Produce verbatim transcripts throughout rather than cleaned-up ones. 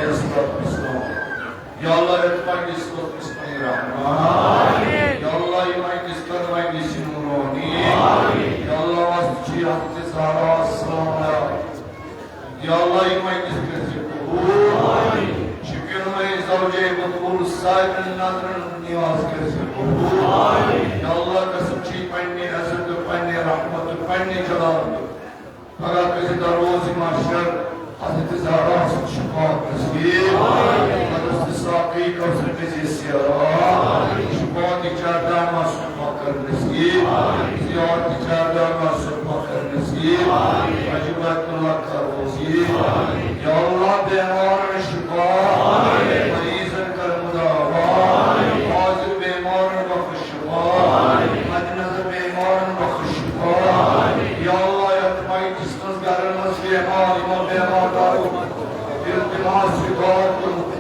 علیہ السلام۔ یا اللہ، یتھ مجلسس منٛز وٕچھ پنٕنۍ رحمت۔ یا اللہ، یہِ مجلس کر مجلس نورانی۔ یا اللہ، واسطہٕ چھُ حضرت زہرا السلام علیہا۔ یا اللہ، یہِ مجلس کر ژٕ قبول۔ شفیع المریض زوجہ بتول صاحبن نذرن نیاز کر ژٕ قبول۔ یا اللہ، قسم چھُے پننہِ عزت، پننہِ رحمت، پننہِ جلال۔ پگاہ کٔرۍ زِ دروازِ محشر حضرت زہرا سُنٛد شفاعت نصیب۔ حضرت ساقی کوثر کٔرۍ زِ سیراب۔ شفاعت چاردامہ سُنٛد فخر نصیب۔ زیارت چاردامہ سُنٛد فخر نصیب۔ عجیب اللہ کر وزیر۔ یا اللہ، بیمارن شفا۔ مریضن کر مداوا۔ حاضر بیمارن بخش شفا۔ مد نظر بیمارن بخش شفا۔ یا اللہ، یتھ مجلسس منٛز گرن منٛز بیمار، یِمن بیمار دارو التماس شفا کوٚرمُت۔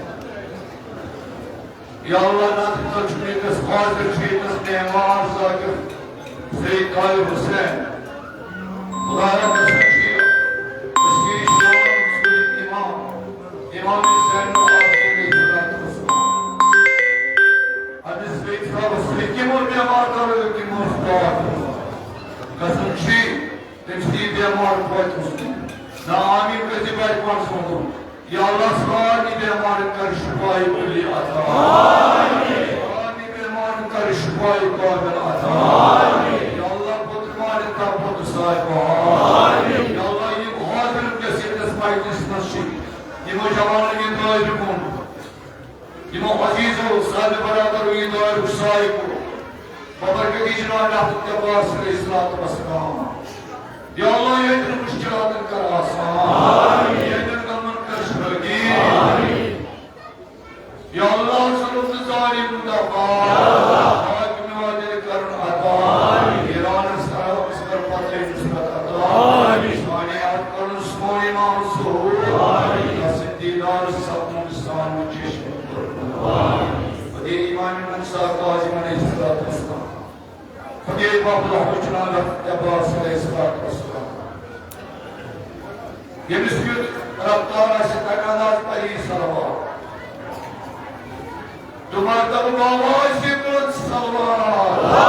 یا اللہ، نظر منٛز چھُ ییٚتس حاضر چھُ ییٚتس بیمار ذاکر سید طاہر حسین۔ خدایا، قسم چھُ کشمیر شام سُنٛد امام، امام زین العابدین علیہ الصلوۃ والسلام۔ أمِس بیٚیہِ تھاوَس سۭتۍ یِمو بیمار کرو یِمو سۭتۍ۔ قسم چھُ تٔمۍ سٕے بیمار توتہِ اوس۔ نا آمین کٔرۍ زِ بچپن سوزُن۔ یا اللہ، سارنٕے بیمارن کر شفای کلی عطا۔ سارنٕے بیمارن کر شفای کامل عطا۔ یا اللہ، پوٚتُس مالہِ تھاو پوٚتُس صاحب۔ یا اللہ، یِم حاضر یِم گژھِ ییٚتہِ نس مجلس منٛز چھِ، یِمو جوانن یہِ دٲیرٕ کوٚرمُت۔ یِمو عزیزو، سانہِ برادرو یہِ دٲیرٕ سایہِ کوٚر۔ بابا کٔرۍ جناب حضرت عباس علیہ الصلوۃ والسلام۔ یا اللہ، یِہنٛدٮ۪ن مشکلاتن کر آسان۔ یِہنٛدٮ۪ن غمن کر شٲدی۔ یا اللہ، ظلم تہٕ ظالم دبا۔ حاکم عادل کرن عطا۔ ایرانس کرن فتح نصرت عطا۔ سانہِ یاد کرن سون امام ظہور۔ سندیدار سپنن سان چشم۔ فقیر امام موسیٰ کاظم علیہ الصلوۃ والسلام۔ فقیر باب الحوش جناب عباس علیہ الصلوۃ والسلام۔ ییٚمِس کیُتھ رفتار آسہِ، تَمہِ انداز پَری صلوات۔ دُمرتبہٕ بابا آسہِ پوٚت صلوات۔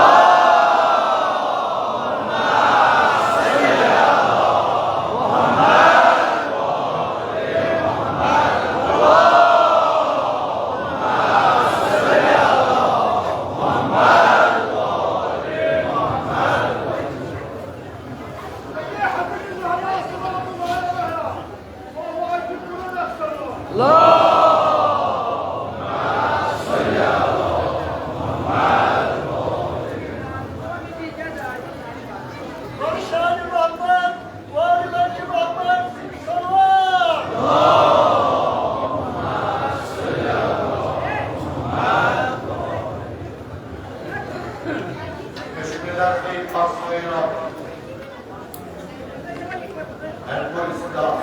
بسم اللہ۔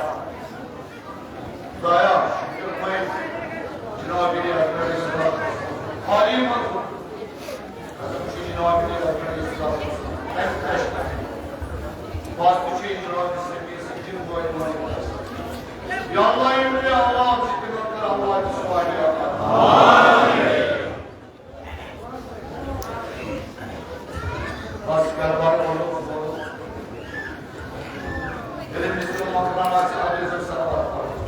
خدایا، شکر میں جناب علی اکبر علیہ السلام۔ حالی منظور۔ جناب علی اکبر علیہ السلام۔ بس تُہۍ چھِو جناب سمیر سنگھ جی بوے مٲلِک۔ یا اللہ، یا اللہ، ژٕ تہِ مدد کر، اللہ تہِ سوالہِ۔ آمین۔ بس کاروبار کھولو، کھولو۔ ییٚلہِ مِثل مقدار آسہِ، اَتھ گژھِ صلوات پَرُن۔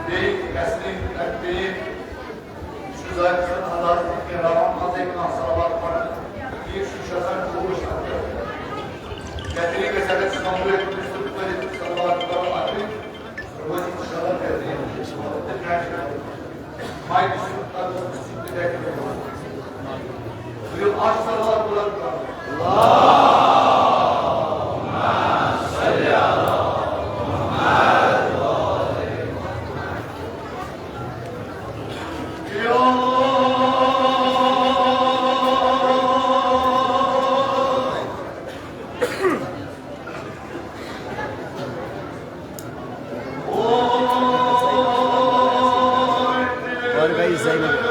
بیٚیہِ گژھِ نہٕ اَتہِ بیٚیہِ، یہِ چھُ ظٲہِر گژھان انداز کہِ رَوان منٛزٕے کانٛہہ صلوات پَرُن۔ ٹھیٖک چھُ، یہِ چھُ آسان جوش اَتھ پٮ۪ٹھ۔ بہتریٖن گژھِ اگر سمبرٲوِتھ، صلوات پَرُن اَتھ پٮ۪ٹھ۔ اور گئی زینب۔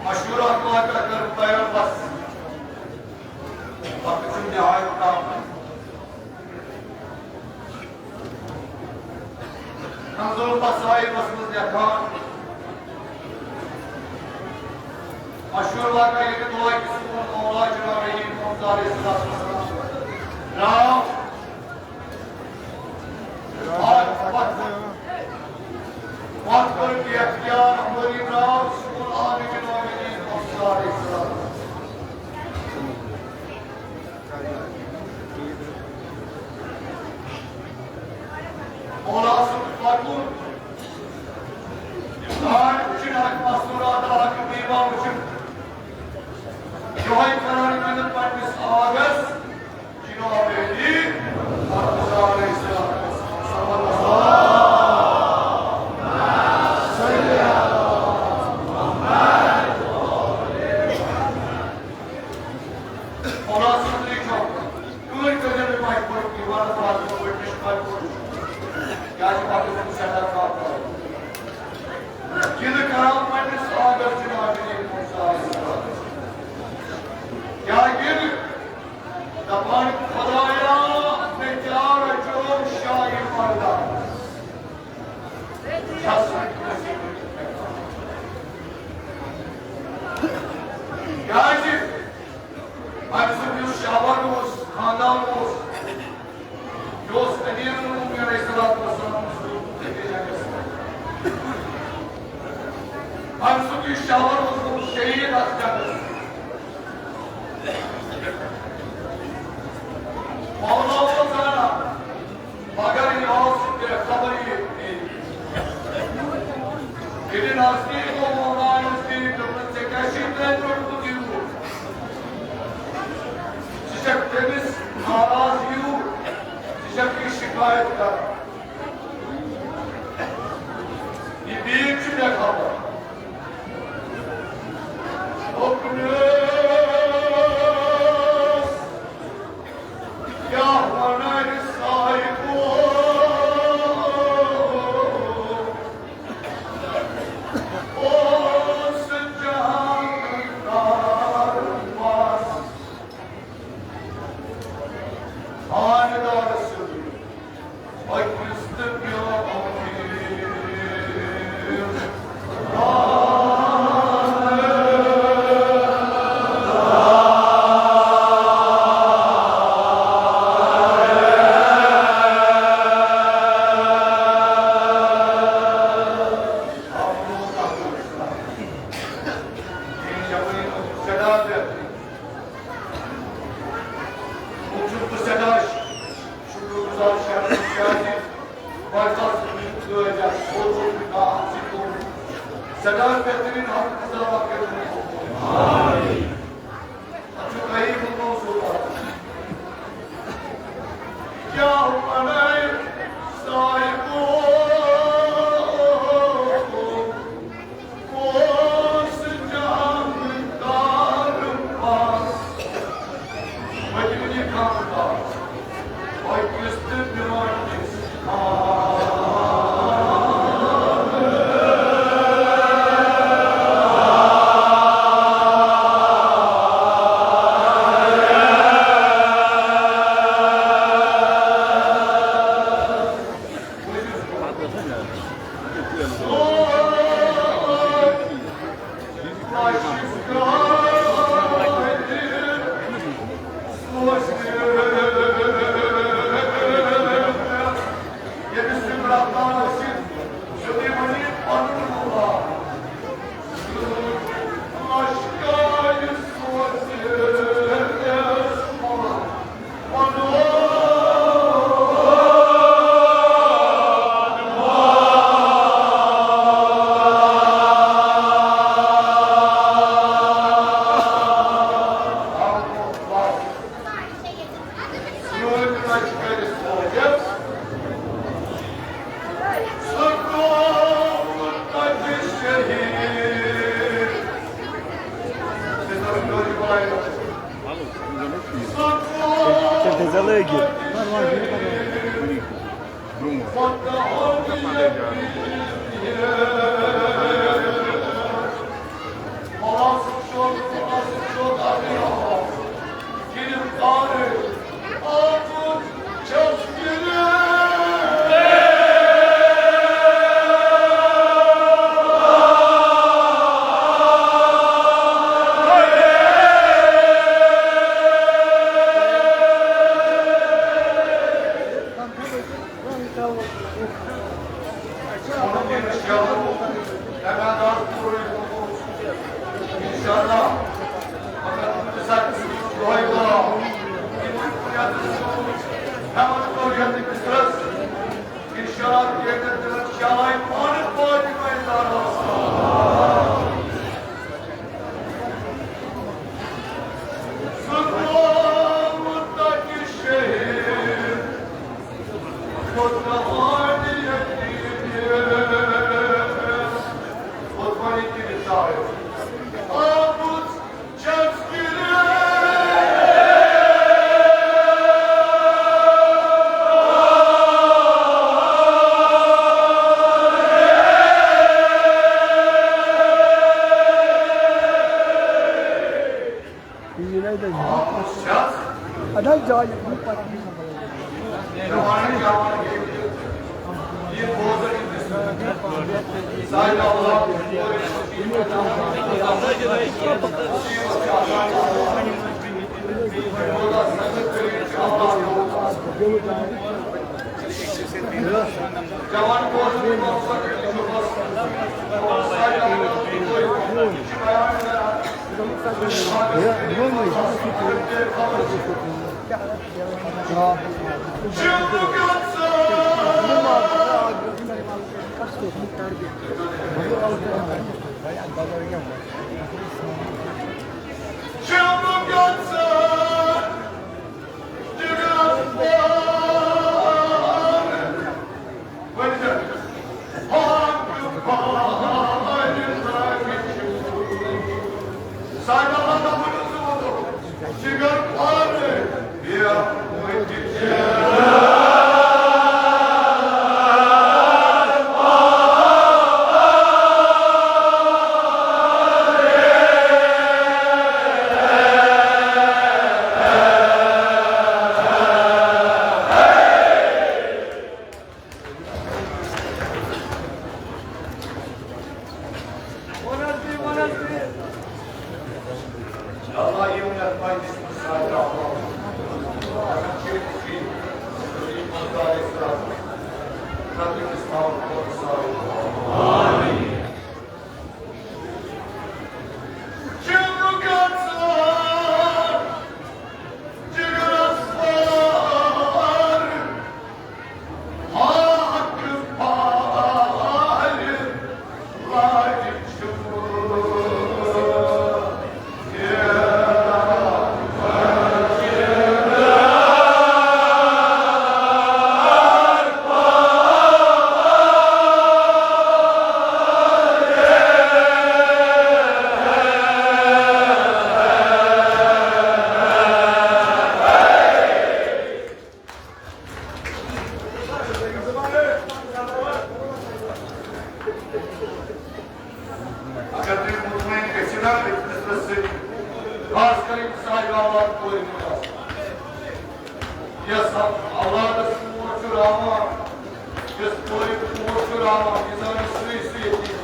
مشورہ کر پیغمبر وقت چھُ نہایت کم۔ منظور پسائے اوس منٛز لیکھان، مشہور واقعہ ییٚتہِ دۄہ أکِس سون مولا جناب علی محمد علیہ السلام درٛاو۔ پتھ، پتھ، پتھ کٔر کینٛہہ اختیار، ہموٲری درٛاو سون عالم جناب علی محمد علیہ السلام۔ مولا سُنٛد فرموٗن، یِم گاڈ وٕچھِنۍ، اکھ مستوٗرات، اکھ دیٖوا وٕچھِنۍ، یِہوٚے کران گِنٛدُن پننِس آگس، جناب علی، اکھ گُزار علیہ السلام۔ مولا سُنٛد لیکھو، کٕہٕنۍ کٔرۍزیو نہٕ مجبوٗر، یہِ وَنہٕ بہٕ آز، بہٕ وٕچھٕ مجبوٗر چھُس۔ کیٛازِ پَتہٕ چھُس بہٕ سٮ۪ٹھاہ کَتھ کَران۔ یہِ نہٕ کَران پنٛنِس آنٛگَس جِناب علی محمد صاحب۔ کیٛاہ یہِ نہٕ آواز یِیِو، ژٕ چھَکھ یہِ شِکایت کران۔ یہِ بیٖٹھ چھُ مےٚ خبر۔ اوٚکنَس کیٛاہ وَنَے صاحبو؟ اوس جہان کار پاس۔ خانٛدارس سۭتۍ أکِس تہٕ بیٛاکھ۔ موجود تو سیٹھاہ شُکر گُزار شہر کیازِ مرکز قٲدیہ سوچو کا سکون سیٹھاہ بہترین حق گزارا کرنے کو۔ اچھا، کہیں کو تو سوچا۔ کیا ہوا نہیں صاحبو؟ تیٚلہِ تھٲیزیو لٲگِتھ۔ اَدٕ حظ جاے۔ یَس اولادَس موج چھُ راوان، یَس کورِ موج چھُ راوان، یہِ زانہِ سُے سُہ ییٚتہِ یی۔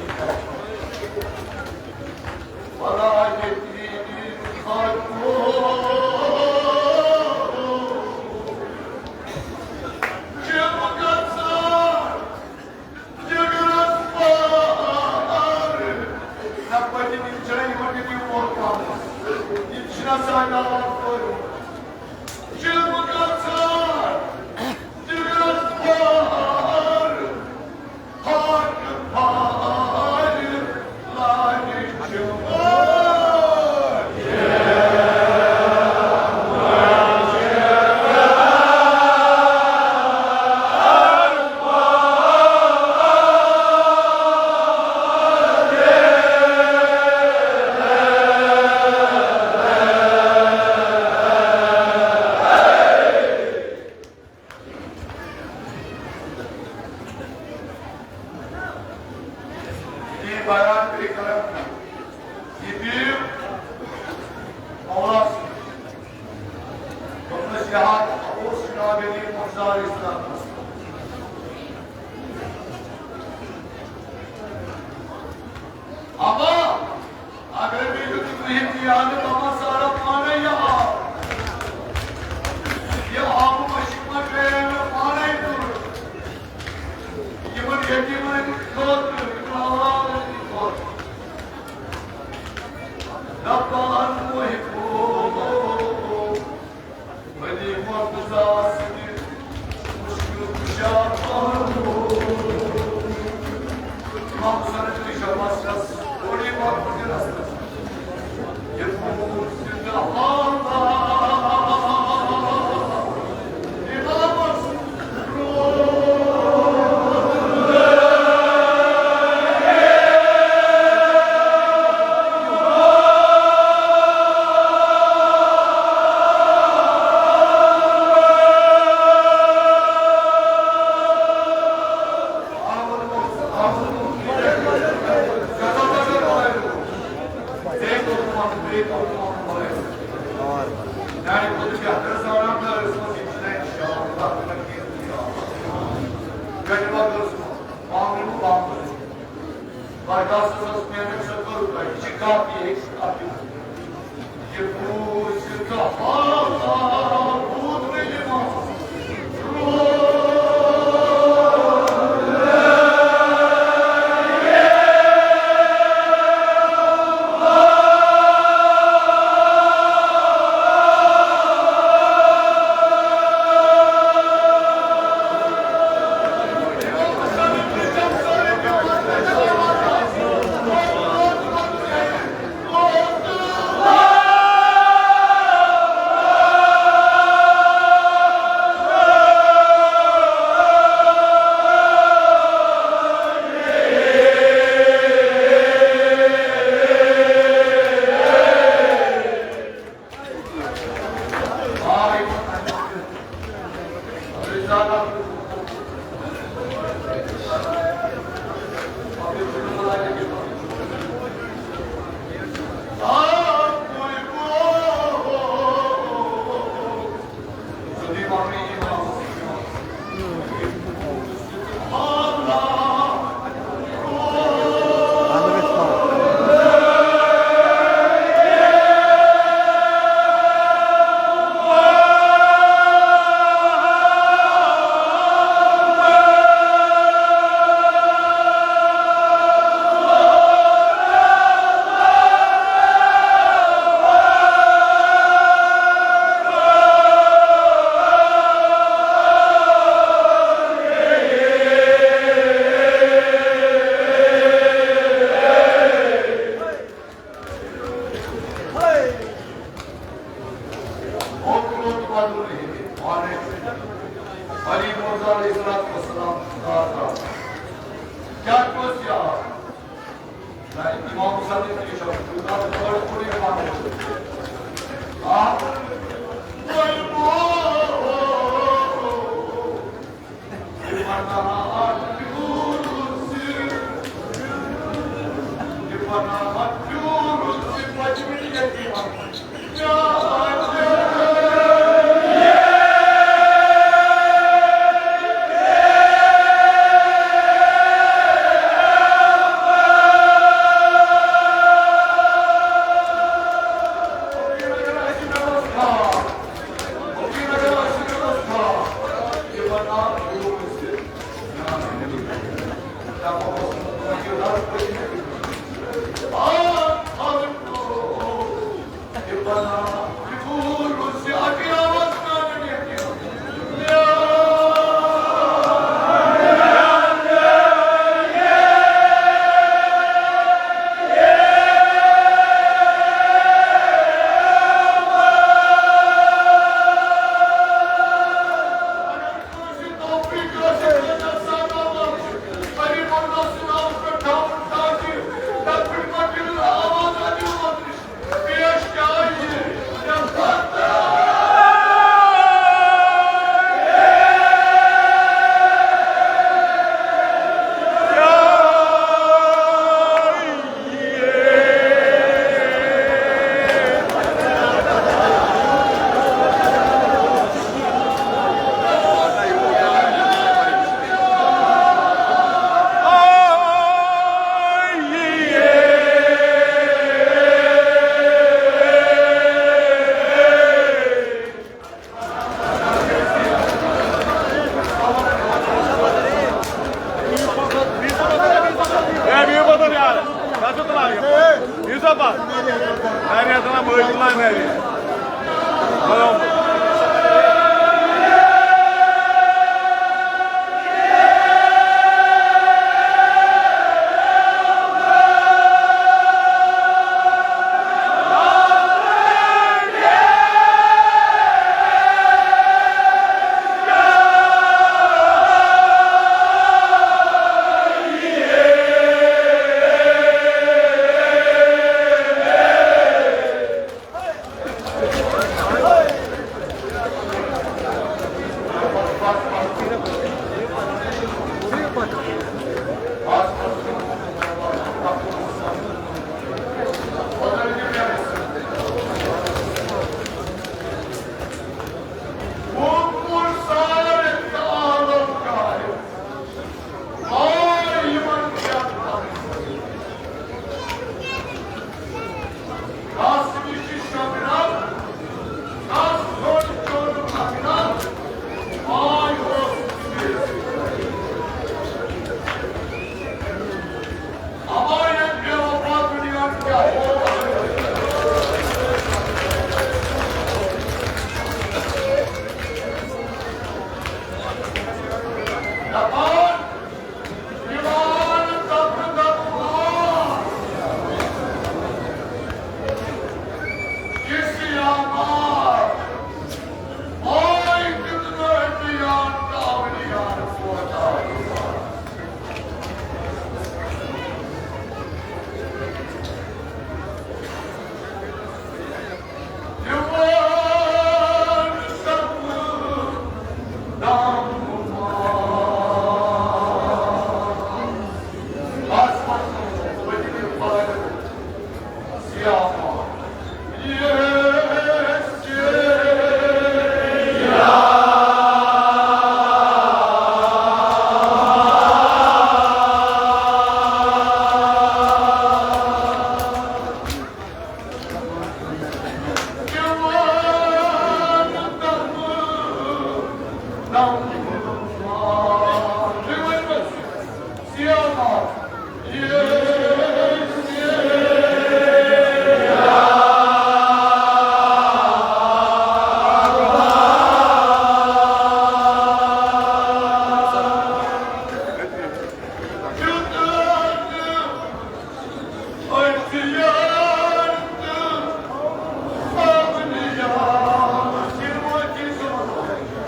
ولا ییٚتہِ یی خاتوٗن۔ چھِ مُقدر۔ جگرس پار۔ نہ پٔتِم یِم چھِنہ یِمن ییٚتہِ یہِ ووت پانس۔ یِم چھِنہ سانہِ علاقہٕ پٲٹھۍ۔ جِلمہٕ گژھان۔ جگرس پار۔ ہاکہٕ پھالہِ لارِ چھِ۔ یہ بیان بھی کرم، یہ بھی مولا دوٚپنَس، یہِ ہا اوس جناب علی مرزا علیہ السلام۔ اما اگر مےٚ یہِ تُہۍ یاد، اما سارا پانے یہِ آب۔ یہِ آب مشک منٛز گٔیے مےٚ پانے تُل۔ یِمن یتیٖمن ہٕنٛدِ خٲطرٕ، یِمن اولادن ہٕنٛدِ خٲطرٕ۔ دپان محبو، ولی مرتضیٰ سٕنٛدِ مُشکِل کُشا محبوب۔ امام حسن علی شاہ بادشاہ، اوڑی محبوب کے راستے۔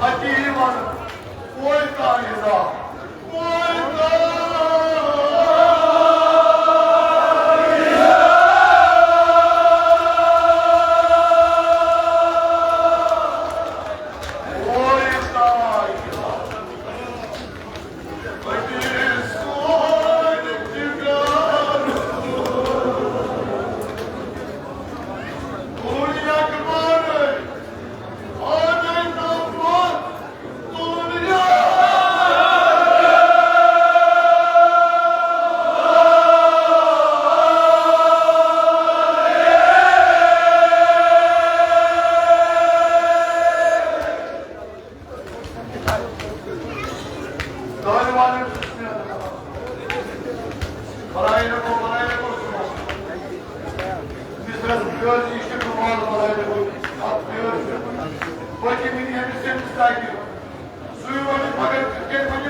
حکیمن کوئی تعویذہ، کوئی تعویذہ، کوئی تعویذہ۔ دانہِ والٮ۪ن چھُ شیرنہٕ کران۔ بناوِ رکھو، بناوِ رکھو صبح۔ مصرس بیٲلۍ، یہِ چھُ ڈُبان، بناوِ رکھو۔ اَتھ بیٲلۍ چھُ۔ پٔتِم یِم أمِس، أمِس تَتہِ۔ سُے وَنہِ مگر کِتھ کٔنۍ وَنہِ؟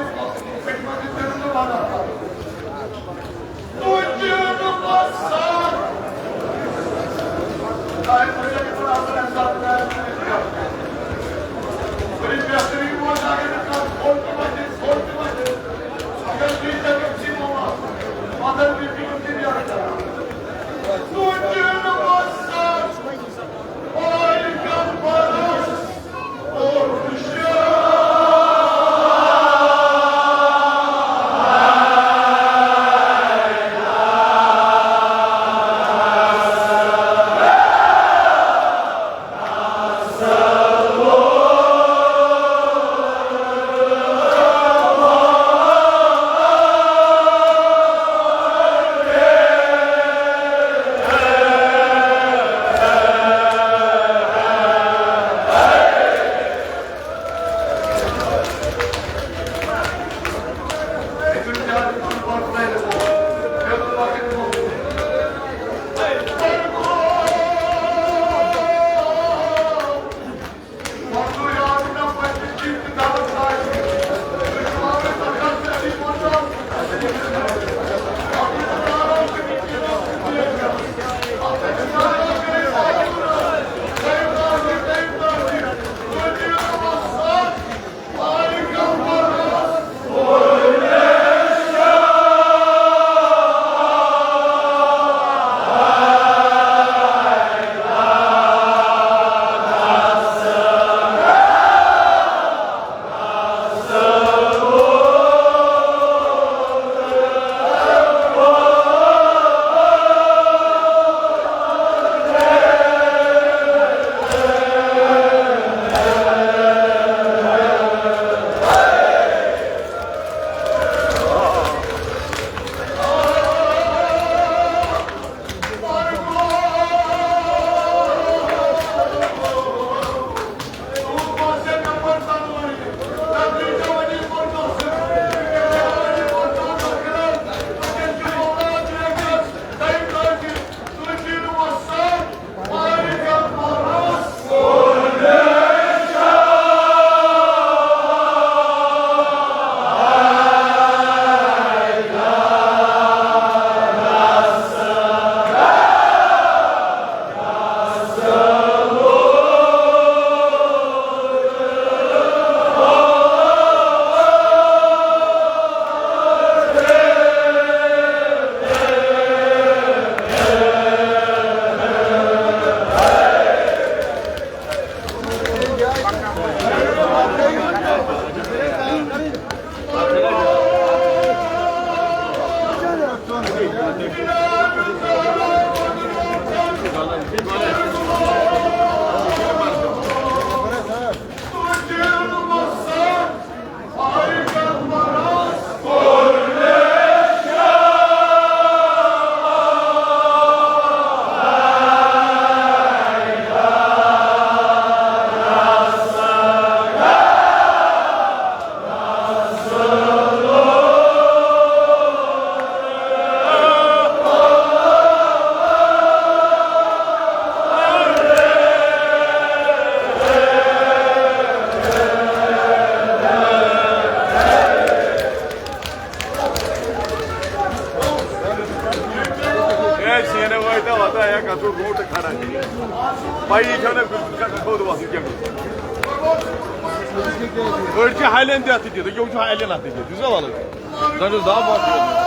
أڑۍ چھِ ہلٮ۪ن تہِ اَتھٕ دِتھ، یِم چھِ ہلٮ۪ن اَتھٕ دِتھ، یُس زَن وَلہٕ۔ زَن چھُ زا باقٕے۔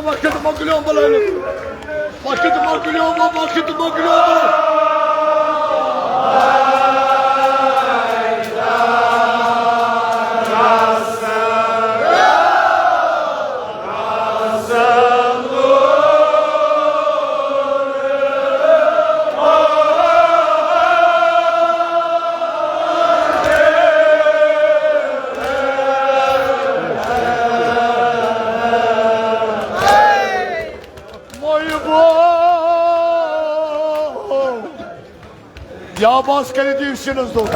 وقت مۄکلیو بلٲیِتھ۔ وقت مۄکلیو، وقت مۄکلیو۔ یا بس کٔرِو دِیِو سِنَس دوٚر۔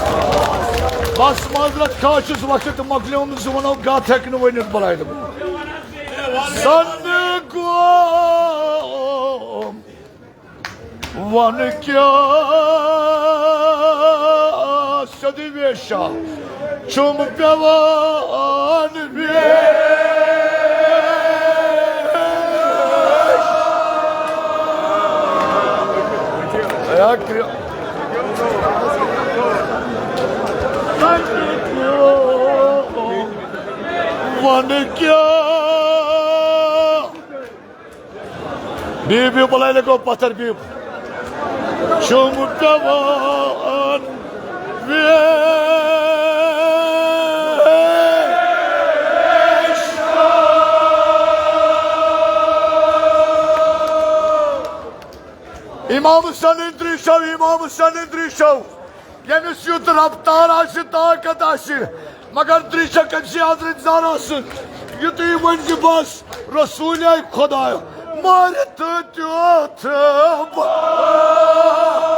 بس معذرت خواہ چھُس، وقت مۄکلیومُت، زٕ وَنو کَتھ ہٮ۪کہٕ نہٕ ؤنِتھ بلاے دوٚپُن۔ زَن گوٚو وَنہٕ کیٛاہ سیوٚدُے ویشا چھُم پٮ۪وان ویش۔ اے کرِ-، وَنہٕ کیٛاہ؟ بِہِو، بِہِو، بلایہِ لگو پتھر، بِہِو۔ چھُم پٮ۪وان ویش۔ امام حسین درٛیشو، امام حسین درٛیشو۔ ییٚمِس یُتھ رفتار آسہِ، طاقت آسہِ، مگر درٛیشہ کٔمۍ سٕے حضرت زہرا سٕنٛز۔ یُتُے ؤنۍ زِ بس رسولے خدایا، مٲرِتھ تیُتھ بہٕ۔